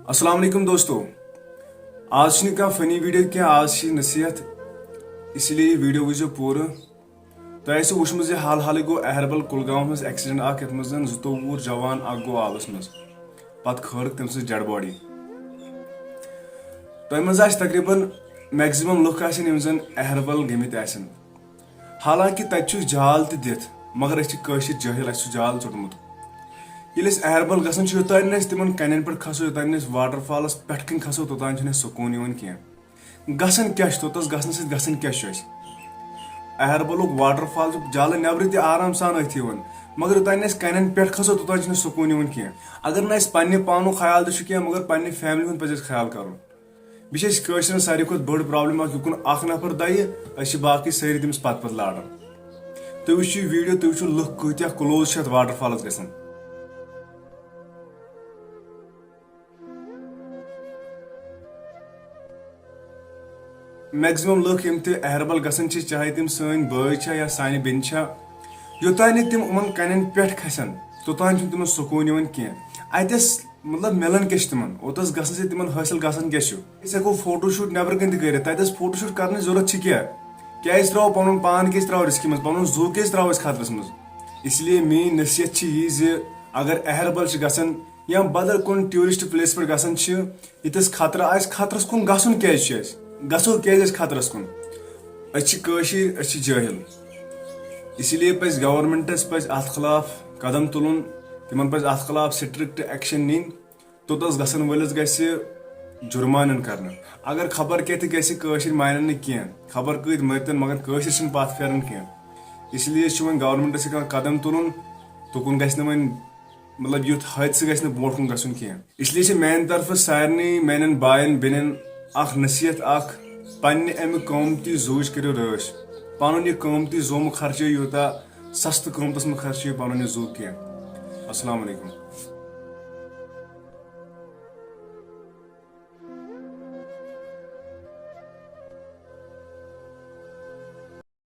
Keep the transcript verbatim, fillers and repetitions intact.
السلام علیکم دوستو، آز چھُنہٕ کانٛہہ فنی ویڈیو کینٛہہ، آز چھِ نصیحت، اسی لیے یہِ ویڈیو وٕچھزیو پوٗرٕ۔ تۄہہِ آسِوٕ وٕچھمُت زِ حال حالٕے گوٚو اہربل کُلگامَس منٛز ایکسیڈنٹ اکھ، یَتھ منٛز زن زٕتووُہ جوان اکھ گوٚو آبس منٛز، پتہٕ کھٲرٕکھ تٔمۍ سٕنٛز ڈیڈ باڈی۔ تۄہہِ منٛز آسہِ تقریباً میکسیمم لُکھ آسن یِم زن اہربل گٔمٕتۍ آسن، حالانکہ تتہِ چھُ جال تہِ دِتھ، مگر أسۍ چھِ کٲشِر جٲہِل، اَسہِ چھُ جال ژوٚٹمُت۔ ییٚلہِ أسۍ اہربل گژھان چھِ، یوٚتانۍ نہٕ أسۍ تِمن کنٮ۪ن پٮ۪ٹھ کھسو، یوٚتانۍ نہٕ أسۍ واٹر فالس پٮ۪ٹھ کنہِ کھسو، توٚتانۍ چھُنہٕ اَسہِ سکوٗن یِوان کینٛہہ۔ گژھان کیٛاہ چھُ توٚتس؟ گژھنہٕ سۭتۍ گژھان کیٛاہ چھُ اَسہِ؟ اہربلُک واٹر فال چھُ جالہٕ نٮ۪برٕ تہِ آرام سان أتھۍ یِوان، مگر یوٚتانۍ نہٕ أسۍ کنٮ۪ن پٮ۪ٹھ کھسو، توٚتانۍ چھُنہٕ سکوٗن یِوان کینٛہہ۔ اگر نہٕ اَسہِ پننہِ پانُک خیال تہِ چھُ کینٛہہ، مگر پننہِ فیملی ہُنٛد پَزِ اَسہِ خیال کرُن۔ بیٚیہِ چھِ اَسہِ کٲشرٮ۪ن ساروی کھۄتہٕ بٔڑ پرابلم اکھ، یہِ کُن اکھ نفر دَیہِ، أسۍ چھِ باقٕے سٲری تٔمِس پتہٕ پتہٕ لاران۔ تُہۍ وٕچھِو یہِ ویڈیو، تُہۍ وٕچھِو لُکھ کۭتیاہ کلوز چھِ اَتھ واٹر فالس گژھان۔ میکسیمم لُکھ یِم تہِ اہربل گژھان چھِ، چاہے تِم سٲنۍ بٲے چھا یا سانہِ بیٚنہِ چھا، یوٚتانۍ نہٕ تِم یِمن کنٮ۪ن پٮ۪ٹھ کھسن، توٚتانۍ چھُنہٕ تِمن سکوٗن یِوان کینٛہہ۔ اَتٮ۪س مطلب مِلان کیٛاہ چھُ تِمن؟ اوٚتَس گژھنہٕ سۭتۍ تِمن حٲصِل گژھان کیٛاہ چھُ؟ أسۍ ہٮ۪کو فوٹو شوٗٹ نٮ۪برٕ کَنہِ تہِ کٔرِتھ، تَتٮ۪س فوٹو شوٗٹ کرنٕچ ضروٗرت چھِ کیٛاہ؟ کیٛازِ ترٛاوو پَنُن پان، کیٛازِ ترٛاوو رِسکہِ منٛز؟ پَنُن زُو کیٛازِ ترٛاوو أسۍ خطرَس منٛز؟ اس لیے میٛٲنۍ نصیحت چھِ یی زِ اگر اہربل چھِ گژھان یا بدل کُنہِ ٹیوٗرِسٹ پلیس پٮ۪ٹھ گژھان چھِ، ییٚتٮ۪س خطرٕ آسہِ، خطرَس کُن گژھُن کیٛازِ چھُ اَسہِ؟ گژھو کیٛازِ أسۍ خطرَس کُن؟ أسۍ چھِ کٲشِرۍ، أسۍ چھِ جٲہِل۔ اسی لیے پَزِ گورنمنٹَس پَزِ اَتھ خلاف قدم تُلُن، تِمَن پَزِ اَتھ خلاف سٹرکٹ ایکشن نِنۍ۔ توٚتَس گژھن وٲلِس گژھِ جُرمانہٕ یُن کرنہٕ۔ اگر خبر کیٛاہ تہِ گژھِ، کٲشِرۍ مانن نہٕ کینٛہہ، خبر کۭتۍ مٔرۍتن، مگر کٲشِرۍ چھِنہٕ پتھ پھیران کینٛہہ۔ اس لیے چھُ وۄنۍ گورنمنٹس یہِ کانٛہہ قدم تُلُن، تُکُن گژھِ نہٕ وۄنۍ، مطلب، یُتھ حٲدثہٕ گژھِ نہٕ برونٛٹھ کُن گژھُن کینٛہہ۔ اس لیے چھِ میانہِ طرفہٕ سارنٕے میانٮ۪ن باین بیٚنٮ۪ن اکھ نصیحت اکھ، پننہِ امہِ قۭمتی زُوٕچ کٔرِو رٲچھ۔ پنُن یہِ قۭمتی زوٗ مہٕ خرچٲیِو یوٗتاہ سستہٕ قۭمتس منٛز خرچٲیِو پنُن یہِ زُو کینٛہہ۔ السلام علیکم۔